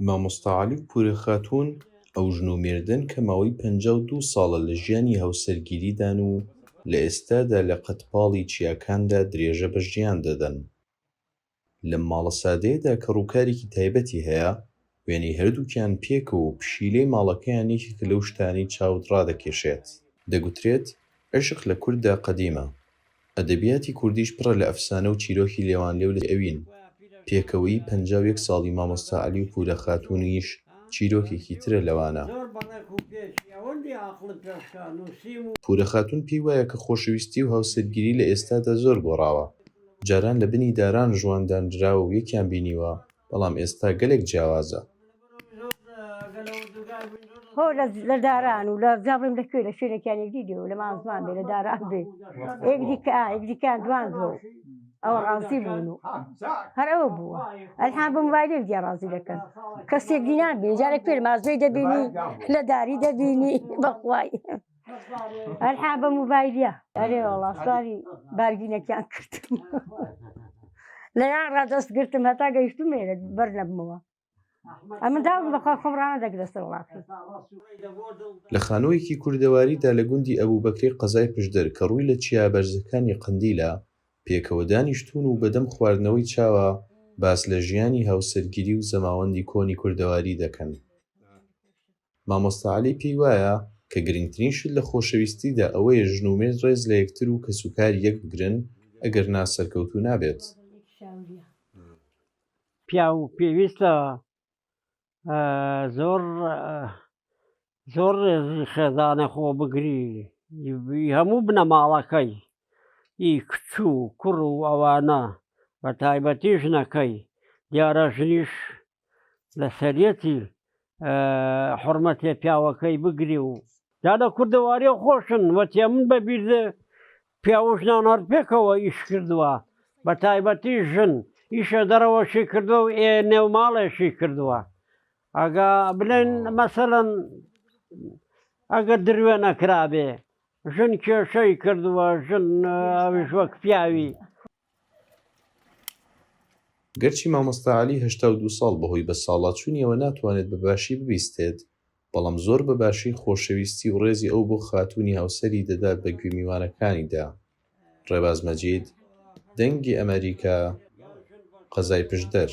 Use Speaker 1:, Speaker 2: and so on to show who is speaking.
Speaker 1: مامۆستا عەلی و پورە خاتوون ئەو ژن و مێردەن کە ماوەی 52 ساڵە لە ژیانی هاوسەرگیریدان و لە ئێستادا لە قەدپاڵی چیاکاندا درێژە بە ژیان دەدەن. لەم ماڵە سادەیەدا کە ڕووکارێکی تایبەتی هەیە، وێنەی هەردووکیان پێکەوە و پشیلەی ماڵەکەیان یەکێکە لەو شتانەی چاوت ڕادەکێشێت. دەگوترێت عیشق لە کورددا قەدیمە. ئەدەبیاتی کوردیش پڕە لە ئەفسانە و چیرۆکی لێوانلێو لە ئەوین. پێکەوەیی 51 ساڵی مامۆستا عەلی و پوورە خاتوونیش چیرۆکێکی ترە لەوانە. پوورە خاتوون پێی وایە کە خۆشەویستی و هاوسەرگیری لە ئێستادا زۆر گۆڕاوە. جاران لە بنی داران ژوان دانراوە و یەکیان بینیوە، بەڵام ئێستا گەلێک جیاوازە.
Speaker 2: هۆ لە داران و لە جا بڵێم لە کوێ لە شوێنێکیان یەکدی دێ و لە مازمان بێ لە داران بێ یەکدی کە یەکدیکان دوان بوو ئەوە ڕازی بوون و هەر ئەوە بووە ئەلحان بە موبایلێک دیان ڕازی دەکەن کەسێک دی نابینی جارێک پێ لە مازوێی دەبینی لە داری دەبینی بەخوای ئەلحان بە موبایلیە ئەرێ وەڵا سواری بارگینەکیان کردم لەیان ڕادەست گرتم هەتا گەیشتم لێرە بەر نەبمەوە ئەمن داوم بەخوا خۆم ڕانەدەگرە سەر وڵاتی.
Speaker 1: لە خانوویەکی کوردەواریدا لە گوندی ئەبوبەکرەی قەزای پشدەر کە ڕووی لە چیا بەرزەکانی قەندیلە، پێکەوە دانیشتوون و بەدەم خواردنەوەی چاوە باس لە ژیانی هاوسەرگیری و زەماوەندی کۆنی کوردەواری دەکەن. مامۆستا عەلی پێی وایە کە گرنگترین شت لە خۆشەویستیدا ئەوەیە ژن و مێرد ڕێز لە یەکتر و کەسوکاری یەک بگرن، ئەگەرنا سەرکەوتوو نابێت.
Speaker 3: پیاو پێویستە زۆر زۆر ڕێزی خێزانە خۆ بگری هەموو بنەماڵەکەی ئی کچ و کوڕ و ئەوانە بە تایبەتی ژنەکەی دیارە ژنیش لە سەریەتی حرمەتێ پیاوەکەی بگری و جا لە کوردەواریە خۆشن وەتیە من بە بیر دێ پیاو و ژنان هەر پێکەوە ئیش کردووە بە تایبەتی ژن ئیشە دەرەوەشی کردووە و ئێ نێو ماڵێشی کردووە ئەگا بلێن مەسەلەن ئەگەر دروێ نەکرابێ ژن کێشەی کردووە ژن ئەویش وەک پیاوی.
Speaker 1: گەرچی مامۆستا عەلی 82 ساڵ بەهۆی بەساڵاچوونیەوە ناتوانێت بە باشی ببیستێت، بەڵام زۆر بە باشی خۆشەویستی و ڕێزی ئەو بۆ خاتوونی هاوسەری دەدات بە گوێ میوانەکانیدا. ڕێباز مەجید، دەنگی ئەمەریکا، قەزای پشدەر.